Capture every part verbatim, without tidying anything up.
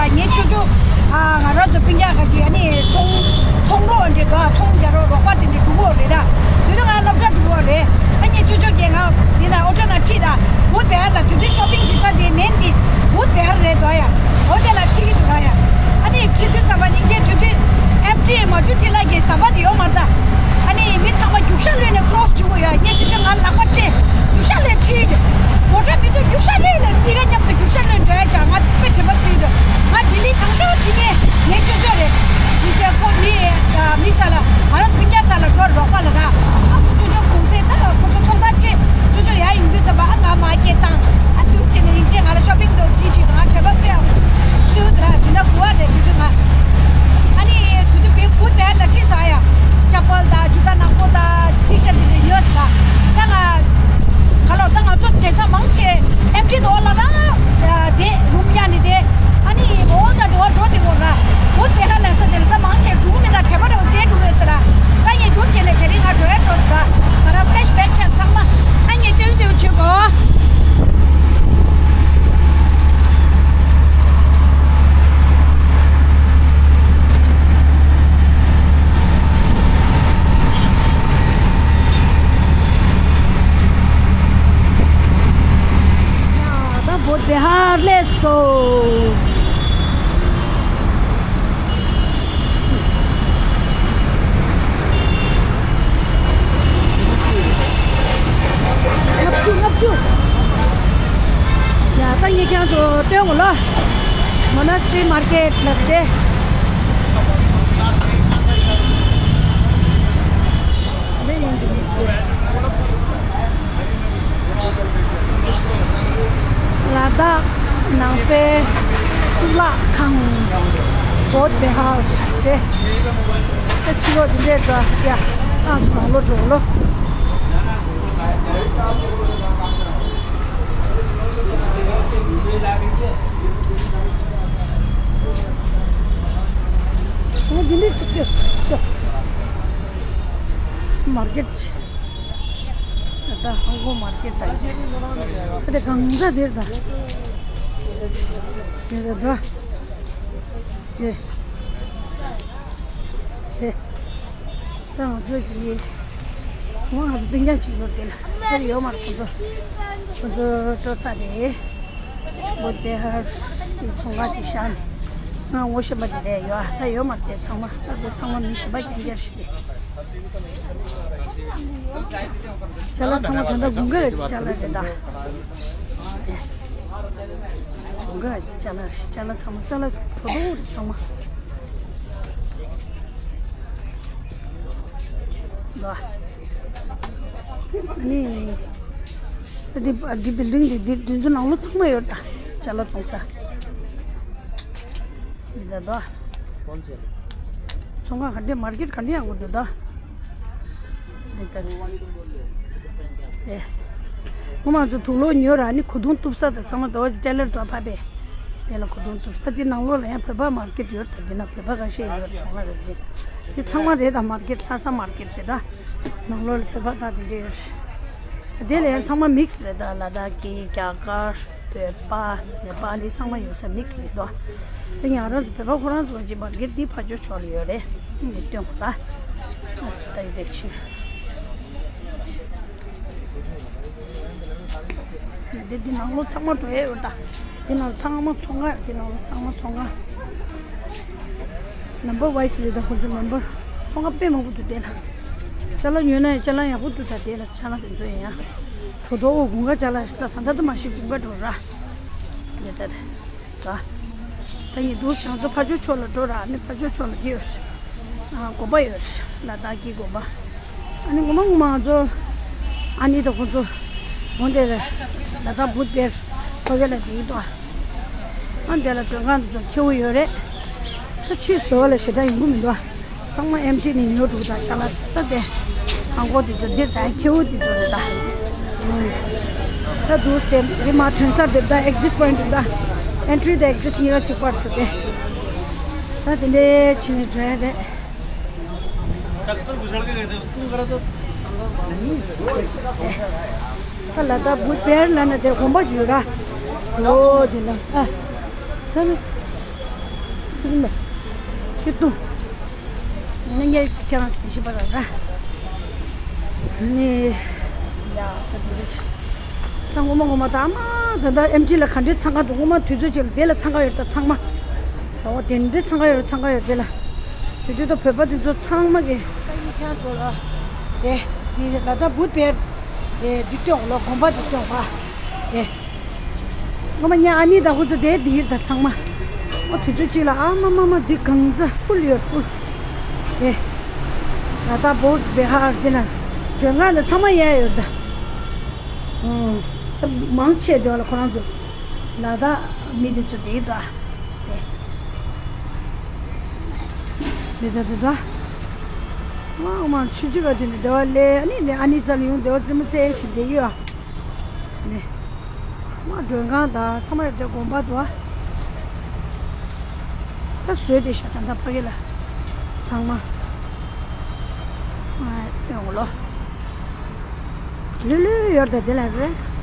ངའི་ཅོ་ཅོ། ཨ། ང་རང་ཚོ་སྤུན་ཀྱག་ཁ་ཅིག་ཨ་ནི་ཚོང་ཚོང་རོགས་འདྲ་འདུག་ཨ། ཚོང་རྒྱག་རོགས་རོགས་པ་དེ་འདྲ་འགྲོ་གི་ཡོད་རེད་ར། དེ་དུས་ང་སློབ་གྲྭ་འགྲོ་གི་ཡོད་རེད། ཨ་ངའི་ཅོ་ཅོ་གིས་ང་འདི་ན་ཨོ་ཊོ་ན་ཁྲིད་ར། བུད་བྷི་ཧར་ལ་དེ་དུས་ཤོ་པིང་བྱེད་ས་དེ་མེན་དེ། བུད་བྷི་ཧར་རེད་འདུག་ཡ། འོ་དེ་ལ་ཁྲིད་ཀྱི་འདུག་ར་ཡ། ཨ་ནི་ཁྲིད་དུས་ཙམ་པ་སྙིང་རྗེ། དེ་དུས་ཨེམ་ཊི་མ་ཇུ་ཊི་ལ་གི་ཟམ་པ་དེ་ཡོད་མ་རེད་ད། ཨ་ནི་མི་ཚང་མ་རྒྱུག་ཤར་གློད་ནས་ཀྲོ་སི་བྱེད་དགོས་ཡ། ངའི་ཅོ་ཅོ་ང་ལག་པ་སྤྲད། རྒྱུག་ཤར་གློད་ཁྲིད། མོ་ཊ་མི་ཚོ་རྒྱུག་ཤར་གློད་ལ་གཉིས་ཀ་མཉམ་དུ་རྒྱུག་ཤར་གློད་འགྲོ་ཡ་ཅག་ང་དཔེ་དྲན་པ་སུས་འདུག་ང་ལྡི་ལི་དང་ཤོག་ཁྲིད་མཁན་ངའི་ཅོ་ཅོ་རེད། མི་ཆེ་ཁོ་མི་མི་རྩ་ལ་ང་རང་སྤུན་ཀྱག་རྩ་ལ་འགྲོ་རོགས་པ་ལ་ར། ཨ་ཁོ་ཅོ་ཅོ་གུང་སེང་ད་ཁོ་ཚོ་ཚོང་རྟགས་ཆེ། ཅོ་ཅོ་ཡར་ཡོང་དུས་ཙམ་པ་ཨ་ང་མ་སྐད་བཏང་། ཨ་འདུག་བྱས་ནས་ཡིན་ཅེས་ང་ལ་ཤོ་པིང་འགྲོ་ཅི་བྱེད་དང་ང་དྲན་པ་དཔེ་ཡག་སུས་འདུག་ར། དེ་འདྲ་གོ་བ་རེད། དེ་དུས་ང་ཨ་ནི་དེ་དུས་བེ་བུད་བྷི་ཧར་ལ་ཁྲིད་ས་ཡ། ཅག་པལ་དང་ཇུ་ཏ་ནག་པོ་དང་ཊི་ཤར་དེ་འདྲ་ཡོད་ས། ད་ང་ག་ལོ་ད་ང་ཚོ་དེ་ཚང་མང་ཆེ་ཨེམ་ཊི་དོ་ལ་རང་དེ་རུམ་ཡ་ནི་དེ། ཨ་ནི་འོ་ད་དེ་བ་འགྲོ་དེ་འོ་ར། འོ་དེ་ཧ་ལས་ས་དེ་ལ་ད་མང་ཆེ་འགྲོ་གི་མི་ད་དྲན་པ་རེ་འོ་འདྲེ་འགྲོ་གི་ཡོད་ས་ར། ད་ངས་རྒྱུགས་བྱས་ནས་དེ་རིང་ང་འགྲོ་ཡ་འགྲོ་ས་ར། ང་ར་ཕི་ལེ་ཤི་བེག་ཆ་ཚང་མ་ཨ་ངས་ཏོག་ཏོག་བྱེད་དགོས། ཡ་ད་བོད་དེ་ཧ་ལས་སོ། ལྔ་བཅུ། ལྔ་བཅུ། ཡ་ད་ངས་ཁྱེད་ཚོ་སྟོན་གོ་ལ། མོ་ན་སི་ཊི་རི་མར་ཀེཊ་ལ་སྟེ། ལ་དྭགས་ནང་པའི་གཙུག་ལག་ཁང་བོད་བྷི་ཧར་དེ། ད་ཕྱི་ལོགས་འདི་འདྲས་འདྲ་ཡ། ཨ་ནང་ལོགས་འགྲོ་ལོ། ཨ་འདི་འདྲས་ཅིག་སྟེ། མར་ཀེཊ། ད་ཧང་ཀོང་མར་ཀེཊ་ད། ད་དེ་གང་ཟག་དེར་ད། དེ་ད་ད། དེ། དེ། ད་ང་ཚོ་གི། ང་ཚོ་སྤུན་ཀྱག་ཅིག་ཡོད་དེ་ལ། དེར་ཡོད་མ་རེད་ཁོ་ཚོ། ཁོ་ཚོ་སྤྲོ་ཚར་རེད། བོད་བྷི་ཧར་གྱི་ཚོང་ཁང་དེ་བཞག་ནས། ང་ངོ་ཤེས་པ་དེ་འདྲ་ཡོད་ཨ། ད་ཡོད་མ་རེད་དེ་ཚང་མ། ད་དེ་ཚང་མ་མི་གཞན་པ་རྐྱང་རྐྱང་ཞིག་རེད། ཅ་ལག་ཚང་མ་ད་ལྟ་དགུན་ཁ་རེད། ཅ་ལག་རེད་ད། དགུན་ཁ་རེད། ཅ་ལག་རེད། ཅ་ལག་རེད། ཅ་ལག་ཚང་མ་ཅ་ལག་གྲོ་ཐོག་རེད་ཚང་མ། ལ། ཨ་ནི། ད་འདི་འདི་བིལ་ཌིང་འདི་འདི་འདི་ཚོ་ནང་ལོགས་ཚང་མ་ཡོད་ད། ཅ་ལག་བཙོང་ས། འདི་ད་ད། ཚོང་ཁང་ག་འདྲས་མར་ཀེཊ་ག་འདྲས་ཡག་པོ་འདུག་ད། འདི་ལྟར། ཨེ། ངོ་མ་ཚོ་དུག་ལོག་ཉོས་ར་ནི་གོས་ཐུང་གཏུབ་ས་དང་ཚང་མ་ཟླ་བ་གཅིག་ཊེ་ལར་དུ་ཕབ་པས། དེ་ལ་གོས་ཐུང་གཏུབ་ས་དེ་ནང་ལོགས་ལ་ཡང་བོད་པ་མར་ཀེཊ་ཡོད་ད། དེ་ན་བོད་པ་ཁ་ཤས་ཡོད་ཚོང་ལ་རེད་དེ། དེ་ཚང་མ་རེད་ད་མར་ཀེཊ་ལྷ་ས་མར་ཀེཊ་རེད་ད། ནང་ལོགས་ལ་བོད་པ་ད་དེ་འདྲས་ཡོད་རེད། དེ་ལ་ཡང་ཚང་མ་མིག་སི་རེད་ད། ལ་དྭགས་ཀྱི་རྒྱ་གར། བོད་པ། ནེ་པ་ལི་ཚང་མ་ཡོད་ས་མིག་སི་རེད་དོ། དེ་ང་རང་ཚོ་བོད་པ་ཁོ་རང་ཚོ་གཅིག་མར་ཀེཊ་འདི་ཕར་ཕྱོགས་ཕྱོགས་ལ་ཡོད་རེད། འདི་སྟོན་གོ་ད། ད་ཡི་དེར་ཕྱིན། འདི་འདི་ནང་ལོགས་ཚང་མ་འགྲོ་ཡས་ཡོད་ད། འདི་ནང་ཚང་མ་ཚོང་ཁང་། འདི་ནང་ལོགས་ཚང་མ་ཚོང་ཁང་། ནམ་བར་ཝའི་སི་རེད་ད་ཁོ་ཚོ་ནམ་བར། ཚོང་ཁང་དཔེ་མང་པོ་འདུག་དེ་ལ། ཅ་ལག་ཉོས་ན་ཡང་ཅ་ལག་ཡག་པོ་འདུག་ད་དེ་ལ་ཅ་ལག་དེ་ཚོ་ཡིན་ཡང་། གྲོ་ཐོག་འོ་དགུན་ཁ་ཅ་ལག་ཞིག་ད་ད་ད་མ་ཤི་དགུན་ཁ་འགྲོ་ར། ཡ་ད་ད། ད་ཡིན་འདུག་བྱང་ཚོ་ཕར་ཕྱོགས་ཕྱོགས་ལ་འགྲོ་ར་ནི་ཕར་ཕྱོགས་ཕྱོགས་ལ་དེ་ཡོད་རེད། ཨ་དགོན་པ་ཡོད་རེད། ལ་དྭགས་ཀྱི་དགོན་པ། ཨ་ནི་ངོ་མ་ངོ་མ་ང་ཚོ་ཨ་ནི་དང་ཁོ་ཚོ་འོ་འདི་ལ་ལ་དྭགས་བུད་བྷེར་ཕ་གི་ལ་དེ་ཡིན་པ། ཨ་འདི་ལ་མགྲོན་ཁང་དེ་ཚོ་ཁེ་པོ་ཡོད་རེད། ད་ཆུ་ཟོ་བ་ལ་ཞེ་དྲག་ཡོང་གི་མི་འདུག་ཚང་མ་ཨེམ་ཊི་ནས་ཉོ་འགྲོ་ད་ཅ་ལག་ད་དེ། ཧང་ཀོང་དེ་ཚོ་འདིར་ད་ཁྱེའུ་དེ་ཚོ་རེད་ད། ད་འདུག་སྟེ་རི་མ་ཐོན་ས་དེ་ད་ཨེག་ཛིཊ་པོ་ཡིན་ཊ་ད། ཨེན་ཊི་རི་དང་ཨེག་ཛིཊ་གཉིས་ཀ་གཅིག་པར་ཐུབ་སྟེ། ད་དེ་འདྲའི་ཕྱི་ནས་འགྲོ་ཡ་རེད། ད་ལ་ད་བུད་བྷེར་ལ་ན་དེ་དགོན་པ་ཅིག་ཡོད་ར། ལོ་དེ་ལ་ཨ། ད་ནི། ཁྱི་ཏུ། ངས་ཁྱེད་རང་ཞིབ་པ་ར་ར། ནི། ཡ། ད་འདི་རེད། ད་ངོ་མ་ངོ་མ་ད་མ་ད་ད་ཨེམ་ཊི་ལ་ག་འདྲས་འཚང་ཁ་འདུག་ངོ་མ་དུས་ཚོད་ཅིག་ལ་དེ་ལ་འཚང་ཁ་ཡོད་ད་ཚང་མ། ད་འོ་དེ་འདྲས་འཚང་ཁ་ཡོད་འཚང་ཁ་ཡོད་དེ་ལ། དུས་ཚོད་ད་བོད་པ་དུས་ཚོད་ཚང་མ་གི། ད་ཡིག་ཆ་ཚོ་ལ། དེ། འདི་ལ་ད་བུ་དཔེར། དེ་འདི་སྟོན་ལོ་དགོན་པ་འདི་སྟོན་པ། དེ། ངོ་མ་ཉ་ཨ་ནི་དང་ཁོ་ཚོ་དེ་འདི་ཡིན་ད་ཚང་མ། ཨ་དུས་ཚོད་གཅིག་ལ་ཨ་མ་མ་མ་འདི་གང་ཚ་ཧྥུལ་ཡོད་ཧྥུལ། དེ། ལ་དྭགས་བོད་བེ་ཧར་འདི་ན། མགྲོན་ཁང་ལ་ཚང་མ་ཡལ་ཡོད་ད། ཨུམ། ད་མང་ཆེ་འདི་བ་ལ་ཁོ་རང་ཚོ། ལ་དྭགས་མི་འདི་ཚོ་དེ་ད། དེ། དེ་ད་དེ་ད། མ་མ་ཆུ་ཆུ་ག་དེ་འདི་བ་ལས་ཨ་ནི་ནི་ཨ་ནི་ཚ་ལ་ཡོང་བདེ་བ་རྩེད་མོ་རྩེད་ཞིག་བསྡད་ཡོད་ཨ། ནས། མ་མགྲོན་ཁང་དང་ཚང་མ་ཡོད་དེ་དགོན་པ་དུ་བ། ད་བཟོས་ཏེ་ཤ་ད་ད་ཕ་གི་ལ། ཚང་མ། ཨ་ཡོང་ལོ། ལུས་ལུས་ཡོད་དེ་དེ་ལ་རེགས།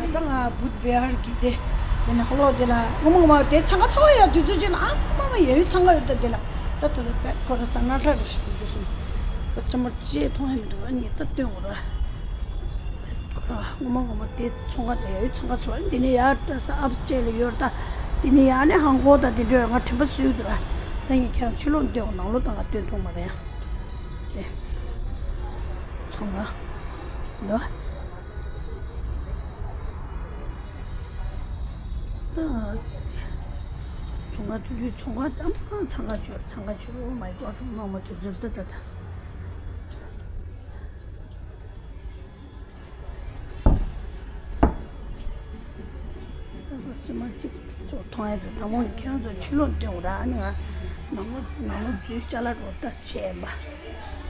ད་ང་བུད་བེ་ཧར་གྱི་དེ། དེ་ནང་ལོགས་དེ་ལ་ངོ་མ་ངོ་མ་དེ་འཚང་ཁ་ཚ་བ་ཡ་དུས་ཚོད་ཅིག་ལ་ཨ་མ་མ་ཡ་ཡུལ་འཚང་ཁ་ཡོད་ད་དེ་ལ། ད་ད་ད་བེད་ཁོ་ར་ས་ན་ཁྲ་རེ་ཞིག་འཇུ་སོང་། ཀ་སི་ཊ་མར་ཅེས་མཐོང་ཡ་མི་འདུག་ཨ་ནི་ད་སྟོན་དགོས་ར། ཁོ་ར་ངོ་མ་ངོ་མ་དེ་ཚོང་ཁ་དེ་ཡ་ཡུལ་འཚང་ཁ་ཚ་བ་འདི་ནས་ཡར་ད་ས་ཨབ་སི་ཊེར་ལ་ཡོད་ད། འདི་ནས་ཡར་ནས་ཧང་གོ་ད་དེ་འདྲ་ང་དྲན་པ་གསོས་འདུག་ར། ད་ངས་ཁྱེད་རང་ཕྱི་ལོགས་སྟོན་དགོས་ནང་ལོགས་ད་ང་སྟོན་ཐུབ་མ་རེད་ཡ། དེ། ཚོང་ཁ། འདུག་ཚོང་ཁ་དུས་དུས་ཚོང་ཁ་ཨ་མ་འཚང་ཁ་སྦྱོར་འཚང་ཁ་སྦྱོར། Oh my God, མང་མ་དུས་ཚོད་ལྟ་ལྟ་ལྟ། ཨ་ཕྱི་མ་གཅིག་ཚོ་མཐོང་ཡ་དུ་དང་པོ་ཁྱེད་རང་ཚོ་ཕྱི་ལོགས་སྟོན་ར། ཨ་ནི་ང་ནང་ལོགས་ནང་ལོགས་འཛུལ་ཅ་ལག་འགྲོ་ལྟ་བཤད་ཡིན་པ།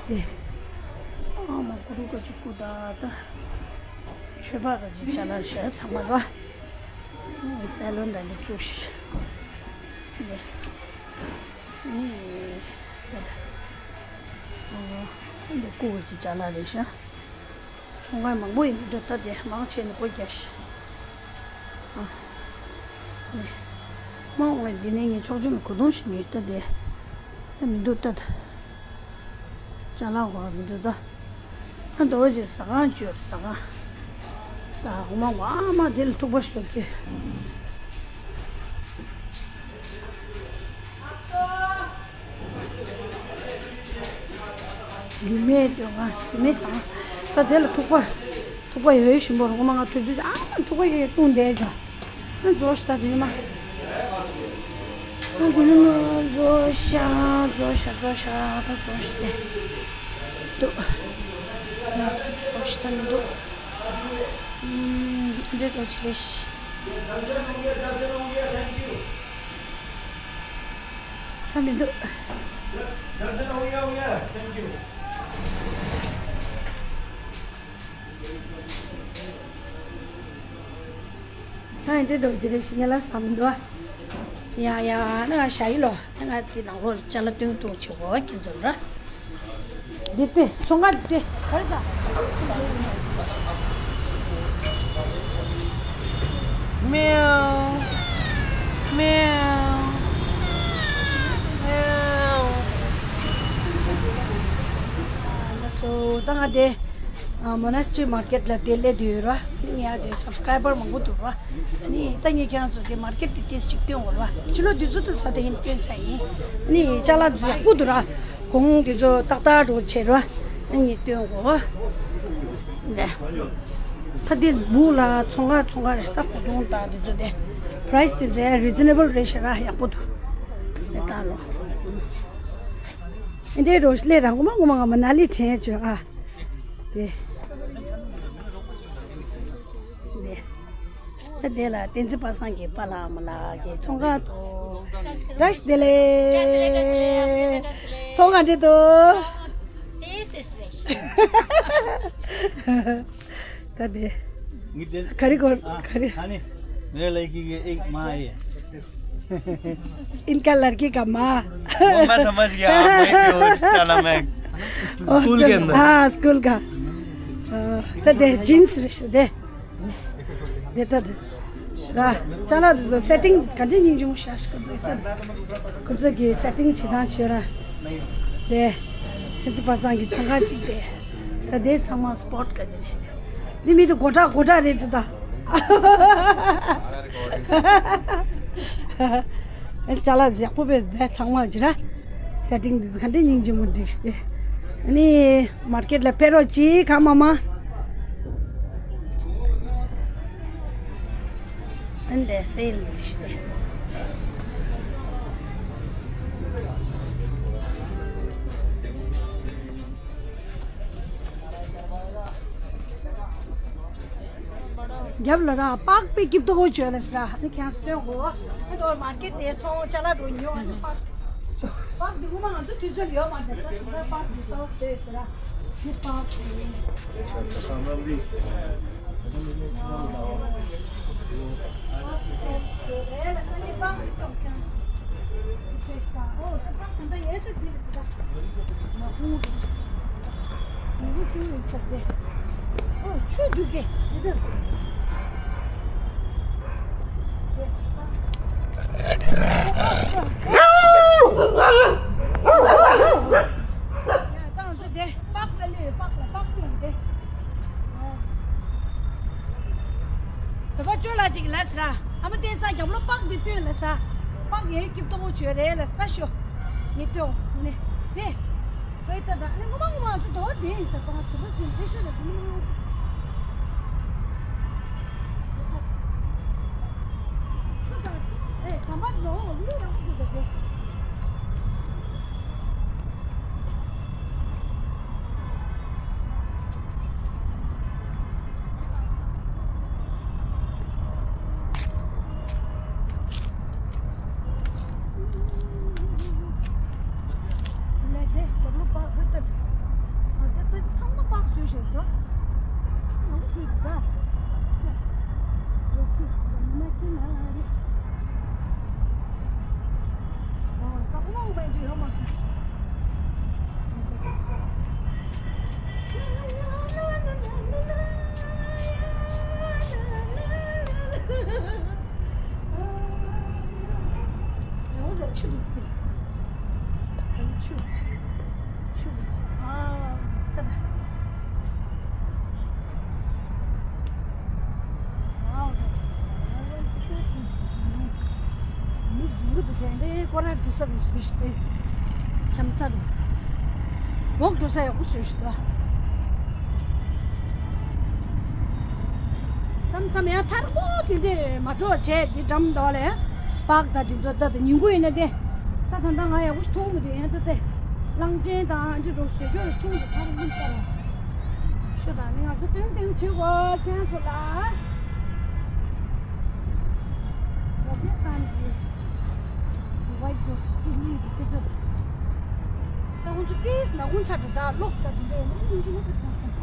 དེ། ཨ་མ་ཀུ་རུ་ཀ་ཅིག་སྐུ་ད་ད། མཆོད་པ་ག་ཅིག་ཅ་ལག་ཞེ་ཚང་མ་ར། ཨ་ནི་སེ་ལོན་ད་འདི་བཙུགས་ཤིག་འདི། ཨ་ནི། འདི་སྐུ་ག་ཅིག་ཅ་ལག་རེད་ཤག་ཚོང་ཁང་མང་པོ་ཡིན་མི་འདུག་ད་དེ་མང་ཆེ་ནི་སྒོ་རྒྱག་ཤག་ཨ། ནི། མ་འོངས་འདི་ནས་ངས་ཆོག་ཆོག་ནི་གོ་དོང་ཞིག་ཉོས་ད་དེ། ད་མི་འདུག་ད། ཅ་ལག་གོ་ར་མི་འདུག་ད། ཨ་འདོ་ཅིག་ཟ་ཁང་བཅོས་ཟ་ཁང་། ད་འོ་མ་འོ་ཨ་མ་དེ་ལ་ཐུག་པ་ཞིག་ལ་སྐྱེ། རྒྱུ་མེད་དུས་ང་རྒྱུ་མེད་ཟ་ཁང་། ད་དེ་ལ་ཐུག་པ། ཐུག་པ་ཡོད་ཞིམ་པོ་རུང་མ་ང་དུས་ཚོད་ཨ་ཐུག་པ་ཡོད་བཏུང་བསྡད་ཅོ། ཨ་རྫོགས་ཤི་ད་དེ་ཉི་མ། ཨ་ཁུ་ནུ་རྫོགས་ཤག་རྫོགས་ཤག་རྫོགས་ཤག་ད་རྫོགས་ཤག་སྟེ་འདུག་ཡང་ད་རྫོགས་ཤག་ད་མི་འདུག་ཨམ། འདྲེ་རོ་ཆི་རེ་ཤི། ད་མི་འདུག་ད་ཡིན་དེ་འགྲོ་རྒྱུ་རེད་ཤི་ཉེ་ལ་བསམ་འདུག་ཡ་ཡ་ན་ང་ཞ་ཡི་ལོ་ན་ང་དེ་ནང་ལོ་ཅ་ལ་སྟོན་ཐུང་ཆེ་གོ་ཁྱེད་ཚོ་ར། འདི་ལྟོས་ཚོང་ཁང་འདི་ལྟོས་ག་རེ་ཟ། མེའུ། མེའུ། མེའུ། ལགས་སོ། ད་ང་དེ་ཨ་Monastery Market ལ་དེ་སླེབས་བསྡད་ཡོད་ར། ཨ་ནི་ངའི་ཨ་ཅེ་སབ་སི་ཀ་རའི་བར་མང་པོ་འདུག་ར། ཨ་ནི་ད་ངས་ཁྱེད་རང་ཚོ་དེ་མར་ཀེཊ་དེ་ཏིས་ཅིག་སྟོན་དགོས་ར། ཕྱི་ལོགས་དེ་ཚོ་ད་ས་དེ་ཡིན་སྟོན་ཚར་ཡིན། ཨ་ནི་ཅ་ལག་ཚོ་ཡག་པོ་འདུག་ར། གོང་དེ་ཚོ་ཏག་ཏག་འགྲོ་བྱེད་ར། ཨ་ནི་སྟོན་དགོས། ད་དེ་སྦུག་ལ་ཚོང་ཁང་ཚོང་ཁང་རེད་ཤག་གོ་ཐོང་དང་དེ་ཚོ་དེ་པ་རའི་སི་དེ་ཚོ་ཡང་རི་ཛི་ནེ་བལ་རེད་ཤག་ར། ཡག་པོ་འདུག་ད་ལོ། ཨེ་འདྲའི་རོ་ཤི་ལས་ར་ངོ་མ་ངོ་མ་ང་མ་ན་ལི་དྲན་བྱོས་ཨ། དེ། དེ། ད་དེ་ལ་བསྟན་འཛིན་པ་སངས་ཀྱི་པཱ་ལགས་མ་ལགས་ཀྱི་ཚོང་ཁང་དུ། བཀྲ་ཤིས་བདེ་ལེགས། ཚོང་ཁང་འདི་དུ། ད་དེ། ངི་དེ། ག་རེ་གོ་ཨ་ག་རེ། ཨ་ནི། मेरे लड़की के एक माँ है। इनका लड़की का माँ। वो मैं समझ गया, आप वही थी, वो क्या नाम है? स्कूल के अंदर। हाँ, स्कूल का। हाँ, तो दे, जींस रिश्ते दे। दे तो दे। रा, चला दे, सेटिंग, कंटिन्यू जो शाश कर दे। कर दे, सेटिंग छिदा छिरा। दे, इस पासा की चंगा चीज दे। ད་དེ་ཚང་མ་སི་པོ་ཊི་ག་ཅི་རེད། འདི་མི་དེ་མགོ་སྐྲ་མགོ་སྐྲ་རེད་འདུག་ད། ཅ་ལག་ཡག་པོ་བས་རྫས་ཚང་མ་ཅི་ར། སེ་ཊིང་འདི་ཚོ་ག་འདྲ་སྙིང་རྗེ་མོ་འགྲིག་ཤི་སྟེ། ཨ་ནི་མར་ཀེཊ་ལ་ཕེབས་རོགས་གྱིས་གང་མང་མང་། ཨ་ནི་སེལ་འགྲིག་ཤི་སྟེ། རྒྱབ་ལ་ར་པགས་པའི་སྐྱིབས་ཏོ་ཧོ་བཅོས་ལ་སི་ར། ཨ་ནི་ཁྱེད་ཚོ་སྟོན་གོ། ཨ་ནི་མར་ཀེཊ་དེ་ཚོང་ཅ་ལག་འགྲོ་ཉོ། ཨ་ནི་པགས། པགས་འདི་ངོ་མ་ང་ཚོ་དུས་ཚོད་ཡོད་མ་རེད། ད་དེ་པགས་འདི་ས་བ་བཟོས་སི་ར། འདི་པགས་དེ། བོད་པ་ཅོ་ལ་ཅིག་ལ་ཟེར། ཨ་མ་བསྟན་ས་རྒྱབ་ལོ་པགས་འདི་སྟོན་ལ་ས། པགས་ཡའི་སྐྱིབས་ཏོ་བོ་བཅོས་རེད་ལ་ས་ཤོ། ངས་སྟོན་ནི་དེ། ཧོས་ད་ད་ཨ་ནི་ངོ་མ་ངོ་མ་ཚོ་དོ་དེ་ཡིན་ས་པགས་བྱེད་པ་སུན་དེ་ཤོ་ད་དེ་མི་ནུ། ཆུ་དང་ཨེ་ཟམ་པ་ནོ་ལུ་རང་ཚོ་ད་དེ། ལས་དེ་ལོ་ལོ་པགས་ཧུད་ཏེ། ཨ་ཏེ་ཏེ་ཚང་མ་པགས་བཟོས་ཤག་ད། ང་ཚོ་བཟོས་འདུག་ད། ལོ་ཆུ་ཡོང་ན་ཀི་ན་རེད། ཨ་ད་ཁོ་མང་པོ་ཡོད་མ་རེད། ཡང་ཟེར་ཆུ་འདུག་པས། ཆུ། ཆུ། ཨ། ད་ད། ཨ། མི་བཟུང་གི་འདུག་གས། འདི་ཀོ་ར་འགྲོ་ས་རུ་བཟོས་ཤིག་སྟེ། འཁྱམ་ས་རུ། འོག་འགྲོ་ས་ཡག་པོ་བཟོས་ཤིག་ད། མཚམས་མཚམས་ཡང་ཐར་པོ་དེ་འདྲས་མ་འགྲོ་བྱས་དེ་འགྲམ་འདུག་ལས། པག་ད་དེ་ཚོ་ད་ད་ཉིན་གུང་ཡིན་ན་དེ། ད་ད་ད་ང་ཡག་པོ་ཞིག་མཐོང་མི་འདུག་ཡང་ད་དེ། གླང་ཆེན་དང་འདི་འགྲོ་བཟོ་རྒྱུ་རེ་མཐོང་འདུག་ད་རུང་ལྟ་ར། ཤོ་ད་ནི་ང་ཚོ་ཏིང་ཏིང་བྱེད་དགོས་ཁྱེད་ཚོ་ལ། ར་ཇ་སི་ཐན་གྱི་ཝའི་ཊི་ཌོག་སི་ཀི་ནི་གི་ཏི་ཏི། ད་ཁོང་ཚོ་ཏིས་ན་ཁོང་ཚ་འགྲོ་ད་ལོག་ད་དེ་འདྲ་ཡིན་ན་ཁོང་ཚོ་ལོག་ད་ཁོང་ཚོ།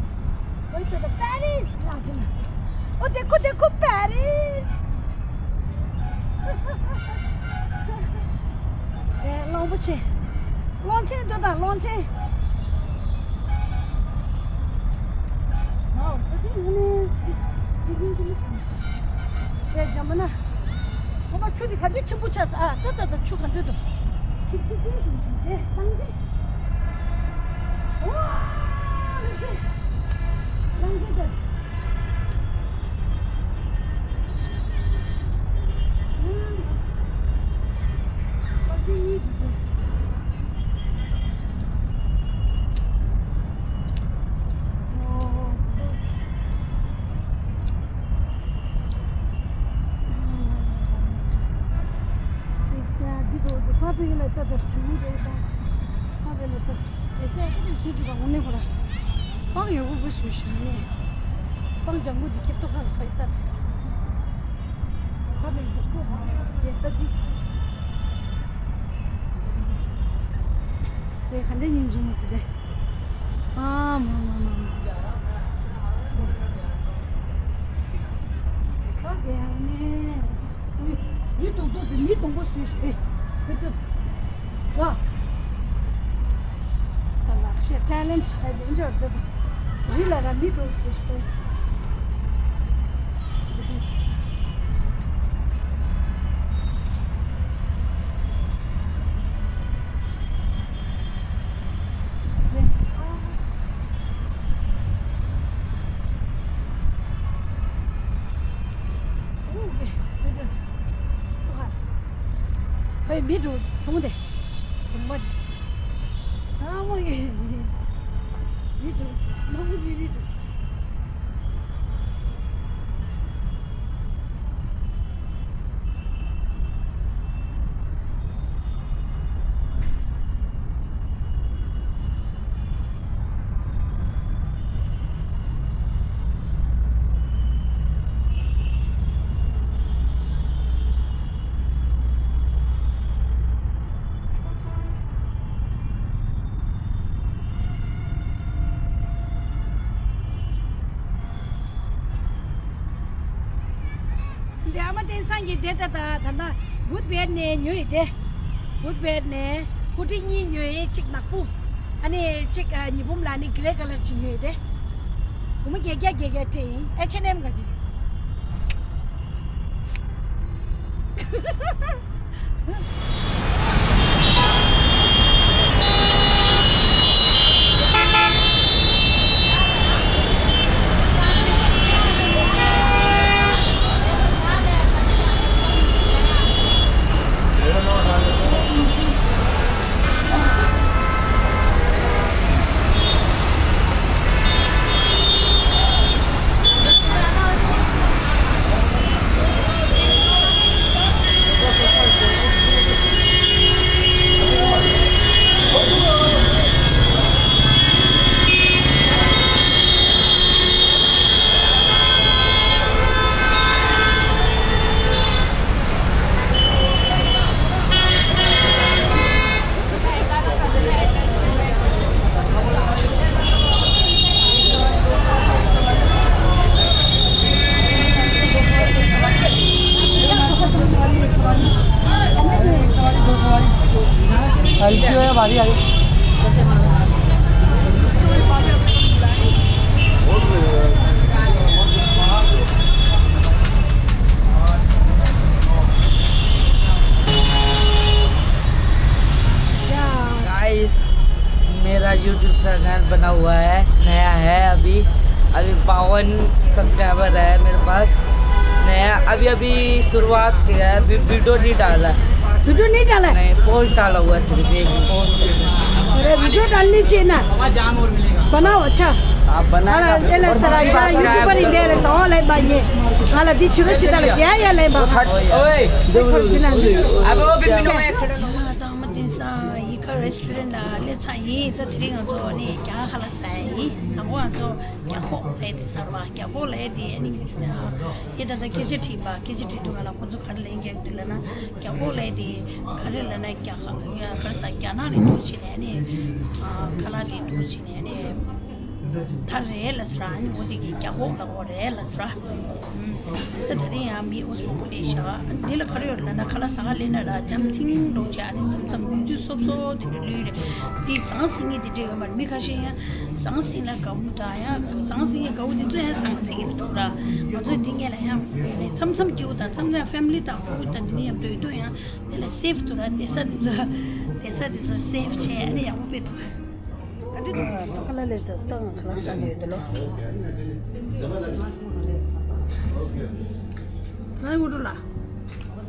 ཝའི་ཊི་ད་པེ་རིས་ལ་ཅི་ན། ཨོ་དེ་ཁོ་དེ་ཁོ་པེ་རིས། ཨེ་གླང་པོ་ཆེ། གླང་ཆེན་འགྲོ་ད་གླང་ཆེན། ཨོ་ད་དེ་ནི་དེ་དེ་དེ་དེ་དེ། དེ་འཇམ་མ་ན། ཁོ་མ་ཆུ་དེ་ག་འདྲ་ཆེན་པོ་ཆགས་ས། ཨ་ད་ད་ད་ཆུ་ག་འདྲ་འདུག་ཆུ་དེ་དེ་དེ་དེ་གླང་ཆེན། ཨེ་སེ་ཨེ་ཀི་ཏུ་སི་ཏུ་དང་འོ་ནས་ཁོ་ར། པང་ཡོད་པོ་བུ་སུ་ཞུ་ནས། པང་ལྗང་གུ་འདི་ཁེབ་ཏོ་ཁ་ལ་ཕ་ཡི་ཏ་ཏ། ཁ་ལ་འདི་ཁོ་ཧ་ཡེ་ཏ་འདི། དེ་ག་འདྲ་ཉིན་འཇུ་མི་ཏི་དེ། ཨ་མ་མ་མ་མ། ཁ་གེ་ཡང་ནས། མི་མི་དུང་དུ་དུ་མི་དུང་པོ་སུས་ཤི་དེ། ཁུ་དུ། ཝ། ད་ལག་ཤེས་ཊེ་ལེན་ཊི་ཨེ་ཌི་ཝེན་ཅར་དུ། རི་ལ་ར་མི་དུང་སུས་ཤི་དེ། ཕའི་མི་འགྲོ་ཆུང་དེ། དུང་མ་དེ། ཨ་མ་ཡེ། མི་འགྲོ་ཆུང་མི་མི་མི་འགྲོ། འདི་ཨ་མ་བསྟན་སངས་ཀྱིས་དེ་ལྟ་ད་ད་ལྟ་བུད་བེད་ནས་ཉོས་ཡོད་དེ། བུད་བེད་ནས་ཧུ་ཏི་གཉིས་ཉོས་ཡོད། གཅིག་ནག་པོ། ཨ་ནི་གཅིག་ཨ་ཉི་འབུམ་ལ་ནི་གྷི་རེ་ཀ་ལར་གཅིག་ཉོས་ཡོད་དེ། སྒོར་མོ་བརྒྱད་བརྒྱ་བརྒྱད་བརྒྱ་སྤྲད་ཡིན། ཨེཆ་ཨེན་ཨེམ་ག་ཅིག हल्की हो या भारी आ रही? गाइस, मेरा यूट्यूब चैनल बना हुआ है, नया है अभी, अभी बावन सब्सक्राइबर है मेरे पास, नया, अभी अभी शुरुआत किया है, अभी वीडियो नहीं डाला। वीडियो नहीं डाला है? नहीं, पोस्ट डाला हुआ है सिर्फ, एक पोस्ट। अरे, वीडियो डालनी चाहिए ना, बनाओ अच्छा। आप बना, हाँ, ये ले, और तरह का यूट्यूबर ही मेरे तो ऑनलाइन बात ये। ང་ལ་འདི་བྱི་རོ་ཅི་ད་ལ་རྒྱ་ཡ་ལེན་པ། ཨོའི། འདི་བུ་འདི་ན། ཨ་བོ་བི་མི་ནོ་ཨེག་སི་ཌེན་ཊི། ད་མ་དེང་སང་ཡི་ཁ་རེ་སི་ཊོ་རེན་ཊི་ལ་སླེབས་ཚར་ཡིན། ད་དེ་རིང་ང་ཚོ་ནི་རྒྱ་གར་ཁ་ལག་ཟ་ཡ་ཡིན། དང་པོ་ང་ཚོ་རྒྱ་ཁོག་ལབ་དེ་ཟ་བ། རྒྱ་ཁོག་ལབ་དེ་ནི་ཡིན། ད་ལྟ་སྐད་ཆ་དྲིས་པ། སྐད་ཆ་དྲིས་དུས་ང་ལ་ཁོ་ཚོ་ག་རེ་ལབ་ཀྱི་འདུག་ལབ་ན། རྒྱ་ཁོག་ལབ་དེ་ག་རེ་ལབ་ན། རྒྱ་ག་ག་རེ་ཟ། རྒྱ་ནག་ནས་འདུག་བྱས་ནས་ནི་ཁ་ལག་དེ་འདུག་བྱས་ནས་ནི། ད་རེད་ལ་ཟེར། ཨ་ནི་འོ་དེ་གི་རྒྱ་ཁོག་ལ་འོ་རེད་ལ་ཟེར། ད་ད་རེས་ཡང་མི་འོས་པོ་ལས་བཞག་འདི་ལ་ག་རེ་ཡོད་ལབ་ན། ཁ་ལག་ཟ་ག་སླེབས་ན་ར་འཇམ་ཐིང་འདྲ་བྱས། ཨ་ནི་མཚམས་མཚམས་མི་ཚོད་སོབ་སོབ་དེ་འདྲ་ལུས་རེད། དེ་ཟང་ཟིང་ངེ་དེ་འདྲ་ཡོད་མ་རེད། མི་ཁ་ཤས་ཡང་ཟང་ཟིང་ལ་དགའ་བོ་དང་། ཡང་ཟང་ཟིང་ངེ་དགའ་བོ་དེ་ཚོ་ཡང་ཟང་ཟིང་ངེ་འགྲོ་ར། ང་ཚོས་དེ་ངེད་ལ་ཡང་མཚམས་མཚམས་སྐྱིད་པོ་དང་། མཚམས་མཚམས་ཕེ་མི་ལི་དང་སྤུ་གུ་དང་དེ་འདྲ་མཉམ་དུ་ཡོད་དུས་ཡང་དེ་ལ་སེབ་ཏུ་ར། བསྡད་ས་དེ་ཚོ་བསྡད་ས་དེ་ཚོ་སེབ་བྱས། ཨ་ནི་ཡག་པོ་དཔེ་འདུག་ག་འདྲ་འདུག་ཁ་ལག་ལས་ཚ་སྟངས། ཁ་ལག་ཟ་ཡོད་དེ་ལོ། ང་ཡི་འུ་ཏུ་ལ།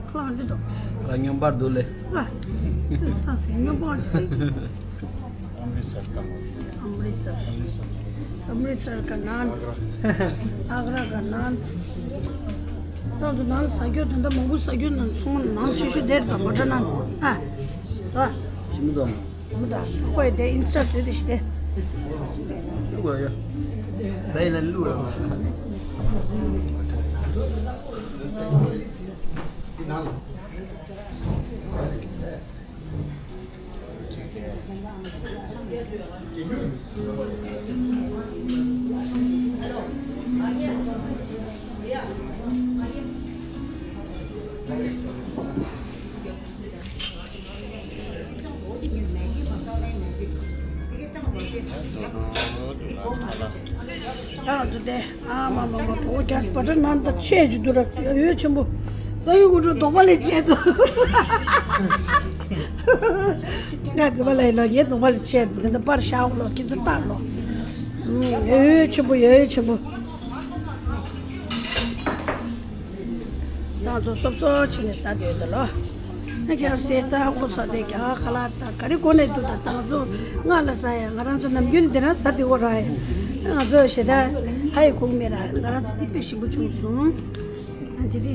ཁ་ལག་ག་འདྲ་འདུག་ལ་སྙོམས་པར་འདུག་ལེ། ཨ། དེ་ས་སྙོམས་པར་འདུག་ཨམ་རི་སར་དང་། ཨམ་རི་སར། ཨམ་རི་སར་ག་ནང་། ཨག་ར་ག་ནང་། ཏོག་ཙམ་ནང་ཟ་རྒྱུ་དེ་འདྲ་མང་པོ་ཟ་རྒྱུ་ནང་ཚང་མ་ནང་ཆེ་ཤོས་དེར་དང་། བ་ཏྲ་ནང་། ཨ། ཨ། ཞིམ་པོ་འདུག་མི་འདུག་ཁོས་དེ་ཨིན་སི་ཊ་བཟོས་དེ་ཞིག་དེ། ལུག་ཡ། ཟ་ཡི་ལ་ལུག་ཡ། ད་ང་ཚོ་དེ་ཨ་མ་མ་མ་གྲོགས་པོ་རྒྱ་བ་ཏྲ་ནང་ད་ཆེ་ཞུ་འདུག་ར། ཡོད་ཆེན་པོ། ས་ཡུལ་དབུ་འགྲོ་དོག་པ་ལས་ཆེ་འདུག་ང་ཚོ་པ་ལ་ཡི་ལོ་ངའི་དོག་པ་ལས་ཆེ་འདུག་དེ་འདྲ་པར་ཤ་འོག་ལོ་ཁྱེད་ཚོ་ལྟ་ལོ། ཡོད་ཆེན་པོ། ཡོད་ཆེན་པོ། ང་ཚོ་སོབ་སོབ་བྱས་ནས་ཟ་འདོད་འདུག་ལོ། ཨ་ཁྱེད་དེ་ལྟ་འོ་ཟ་དེ་རྒྱ་ཁ་ལག་ད་ག་རེ་གོ་ནས་འདུག་ད་ད་ང་ཚོ་སྔ་ལ་ཟ་ཡ། ང་རང་ཚོ་ནམ་རྒྱུན་འདི་རང་ཟ་དེ་འོ་ར་ཡ། ང་ཚོ་ཞེ་དྲག་ཧ་ཡི་གོ་གི་མེད་ར། ང་རང་ཚོ་འདི་དཔེ་ཞིམ་པོ་བྱུང་སོང་། ཨ་དེ་དེ་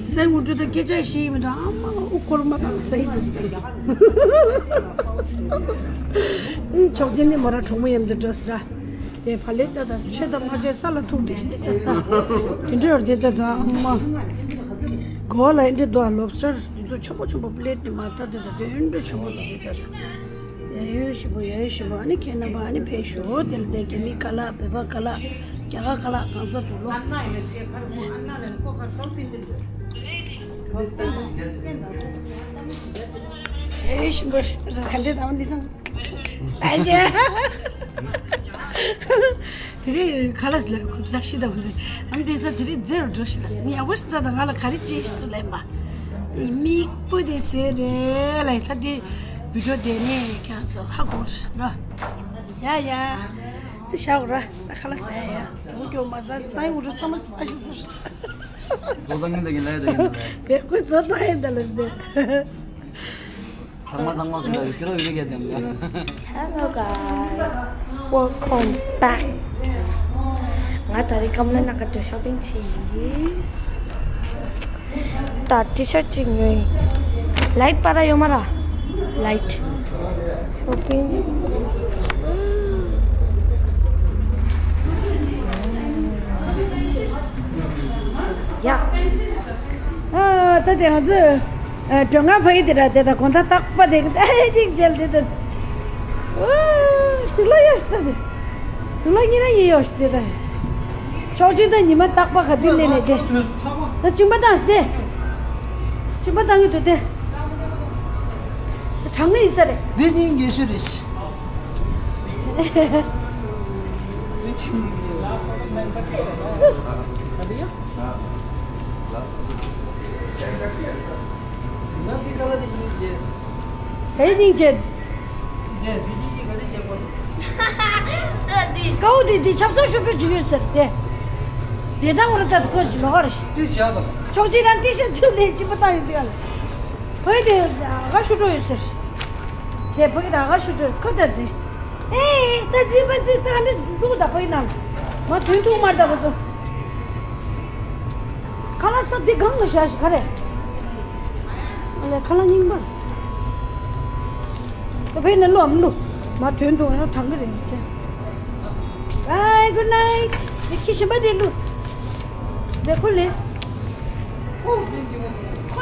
ས་ཡུལ་དབུ་འགྲོ་ད་སྐད་ཆ་བཤད་ཡི་མི་འདུག་ཨ་མ་དབུ་འཁོར་མ་དང་ཟ་ཡི་འདུག་ཨུ་ཆོག་ཅན་ནི་མོ་ར་གྲོགས་མོ་མཉམ་དུ་འགྲོ་ཟེར་ར། དེ་ཕ་ལེ་ཏ་དང་ཆེ་དང་མ་ཆེ་ས་ལ་ཐུག་དེ་ཞིག་དེ་འདྲ་ཡོད་དེ་ད་ད་ཨ་མ། གོ་ལ་ཨེ་འདྲ་འདུག་ལོབ་སི་ཊར་དེ་ཚོ་ཆེན་པོ་ཆེན་པོ་པི་ལེ་ཊི་ནས་མར་ད་དེ་ད་དེ་ཨེ་འདྲ་ཆེན་པོ་འདུག་དེ་ད་ད། ཡ་ཡོད་ཞིག་པོ། ཡ་ཡོད་ཞིག་པོ། ཨ་ནི་ཁྱེད་རྣམ་པ་ཨ་ནི་ཕེབས་ཤོག་དེ་ལ་དེ་རྒྱ་མི་ཁ་ལག་བོད་པ་ཁ་ལག་རྒྱ་གར་ཁ་ལག་གང་ཚ་འདུག་ལོ། ཡ་ཡོད་ཞིག་པོ། ག་འདྲ་དང་འདི་སང་། ཨ་ཅེ། དེ་རིང་ཁ་ལག་ལ་ཁོ་ལག་ཤི་ད་བུ་ཟེར། ཨམ་དེ་ས་དེ་རིང་རྫེ་རུ་འགྲོ་ཤི་ལ་ཟེར། ཡག་པོ་ཞིག་ད་ད་ང་ལ་ག་རེ་ཅི་ཞིག་ཏུ་ལེན་པ། མིག་པོ་དེ་ཟེར་རེད་ལ། ད་དེ་བི་ཌི་ཡོ་དེ་ནས་ཁྱེད་ཚོ་ཧ་གོ་ར། ཡ་ཡ། དེ་བཞག་ར། ད་ཁ་ལག་ཟ་ཡ་ཡ། དུ་སྐྱོ་མ་ཟ་ས་ཡི་འུ་ཚོ་ཚང་མ་ཟ་ཤི་ཟེར། ཛོ་ད་ངན་ད་གིན་ལ་ཡ་ད་གིན་ལ་ཡ། བེ་ཁོས་ཛོ་ད་ཡ་ད་ལ་ཟེར། ཚང་མ་ཚང་མ་སོང་ད་ཡོད་ཀྱི་རོ་ཡོད་ཀྱི་དེ་མ། Hello guys, welcome back. ང་ད་རེས་ཀམ་ལ་ནང་ག་དུ་ཤོ་པིང་བྱས་ཡིན། ད་ཊི་ཤར་ཊི་གཅིག་ཉོས་ཡིན། ལའིཊ་པ་ར་ཡོད་མ་ར། ལའིཊ། ཤོ་པིང་། ཡ། ཨ། ད་དེ་ང་ཚོས་ཨ་མགྲོན་ཁང་ཕ་གི་དེ་ར། དེ་ད་དགོང་དག་རྟག་པ་དེ་ཨེ་ཅིག་མཇལ་དེ་ད། ཨོ། དུག་ལ་ཡོད་ཤི་ད་དེ། དུག་ལ་ཉི་ན་ཡི་ཡོད་ཤི་དེ་ད། ཕྱོགས་གཅིག་ད་ཉི་མ་རྟག་པ་ག་དུས་ནས་ནས་དེ། ད་གཅིན་པ་བཏང་སྟེ། གཅིན་པ་བཏང་གི་འདུག་སྟེ། གྲང་ངེ་ཡིན་ས་རེད། འདི་གཉིས་འགྱེད་ཤོས་རེད་ཤི། འདི་གཉིས་འགྱེད། ང་འདི་ག་ལ་འདི་གཉིས་འགྱེད། ག་རེ་གཉིས་འགྱེད། འདི་འདི་གཉིས་ཀྱིས་ག་རེ་འགྱེད་པ། ཀའོ་དེ་དེ་ཆབ་གསང་ཤོག་གྲུ་ཅིག་ཡོད་ཟེར་ཏེ། དེ་དང་བར་ཐག་ཁོ་ཅི་ལོག་རེ། ཏི་ཤ་དང་། ཕྱོགས་གཅིག་རང་ཏི་ཤ་ཚུར་ལས་སྐྱིད་པོ་བཏང་ཡོད་དུས་ཨ་ལ། བོད་དེ་ཨ་ཤོག་གྲུ་ཡོད་ཟེར། དེ་བོད་ཀྱི་ད་ཨ་ཤོག་གྲུ་ཁོ་ད་དེ། ཨེ་ད་ཙི་པ་ཙི་ད་ནི་འདུག་ད་བོད་ནང་མ་དོན་ཐུག་མར་ད་ཁོ་ཚོ། ཁ་ལག་ས་འདི་སྒང་ལ་བཞག་ཞིག་ག་རེ། ཨ་ལས་ཁ་ལག་རྙིང་པ། ད་བོད་ནས་བླུག་ཨམ་བླུག་མ་ཐོན་འདུག་ཡང་གྲང་གི་རེད་ཅེ། Bye, good night. དེ་ཁྱི་གཞན་པ་དེ་བླུག་དེ་ཁོ་ལེས། ཁོ་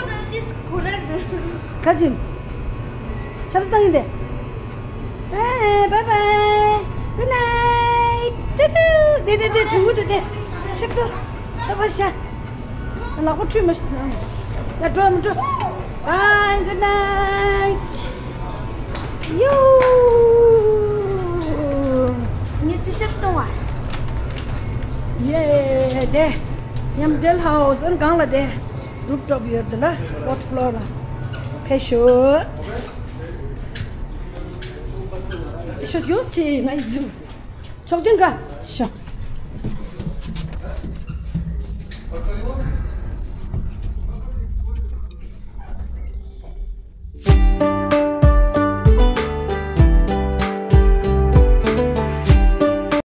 ད་དེ་ཁོ་རར་འདུག་ཁ་ཅིན། ཆབ་སང་ཡིན་དེ། Bye, bye, bye. Good night. ཏུ་ཏུ། དེ་དེ་དེ་དུ་དུ་དེ། ཁྲིད་དུ། ད་བར་ཤ། ལག་པ་འཁྲུད་མ་ཤི། ཡ་འགྲོ་མི་འགྲོ། Bye, good night. ཡོ། ངས་ཅི་ཤག་གཏོང་བ། ཡེ་དེ། ཡམ་ཌེལ་ཧའོ་སི་ཨན་གང་ལ་དེ། རུབ་ཊོབ་ཡོད་དེ་ལ་ཕོརཐ་ཕློར་ལ། ཕེབས་ཤོག་ཤོག་ཡོད་ཅེ་ང་ཡི་ཟུ། ཆོག་ཅན་ག་ཤོག